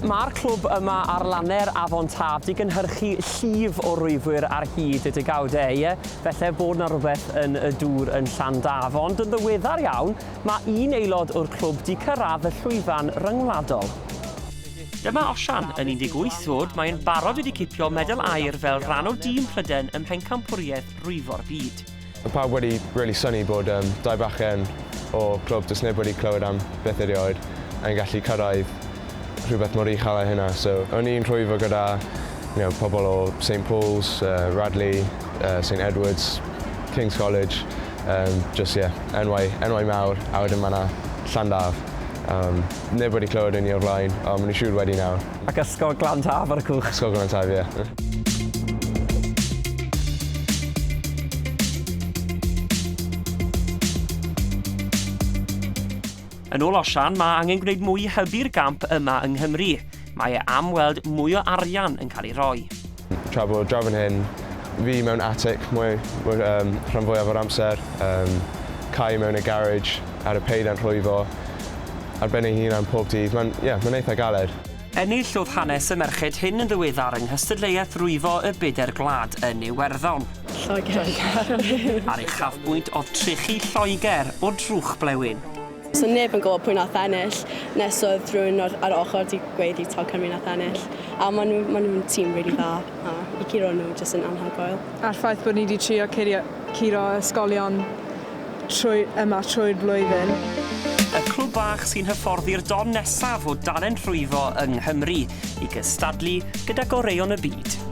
Mae'r clwb yma ar lannau'r Afon Taf 'di gynhyrchu llif o rwyfwyr ar hyd y degawdau, ie, felly bod 'na rhywbeth yn y dŵr yn Llandaf. Ond yn ddiweddar iawn, mae un aelod o'r clwb 'di cyrraedd y llwyfan ryngwladol. Dyma Osian, yn 18 oed, mae'n barod wedi cipio medal aur fel rhan o dîm Prydain ym Mhencampwriaeth Rwyfo'r Byd. Mae pawb wedi really synnu bod um, dau bachgen o clwb does neb wedi clywed am byth erioed yn gallu cyrraedd rhywbeth mor uchel â hynna. So, o'n i'n rhwyfo gyda you know, pobl o St Paul's, uh, Radley, uh, St Edwards, King's College, um, just yeah, enwau, enwau mawr, a wedyn mae yna Llandaf. Um, neb wedi clywed yn ni o'r blaen, ond maen nhw'n siŵr wedi nawr. Ac Ysgol Glan Taf ar y cwch. Ysgol Glan Taf, ie. Yeah. Yn ôl Osian, mae angen gwneud mwy i hybu'r gamp yma yng Nghymru. Mae e am weld mwy o arian yn cael ei roi. Tra bod draw fan hyn, fi mewn attic mwy, mwy um, rhan fwyaf o'r amser, um, Kai mewn y garage, ar y peiriant rhwyfo, ar ben ei hunan pob dydd. Mae'n, ie, yeah, mae'n eitha galed. Ennill oedd hanes y merched hyn yn ddiweddar yng nghystadleuaeth rwyfo y Bedair Gwlad yn Iwerddon. Lloegr. A'r uchafbwynt oedd trechu Lloegr o drwch blewyn. So neb yn gwybod pwy nath ennill, nes oedd rhywun ar, ar ochr di gweud i taw Cymru nath ennill. A maen nhw, maen nhw'n tîm really dda, a i curo nhw jyst yn anhygoel. A'r ffaith bod ni wedi trio curio, curo ysgolion trwy, yma trwy'r blwyddyn. Y clwb bach sy'n hyfforddi'r don nesaf o dalent rhwyfo yng Nghymru i gystadlu gyda goreuon y byd.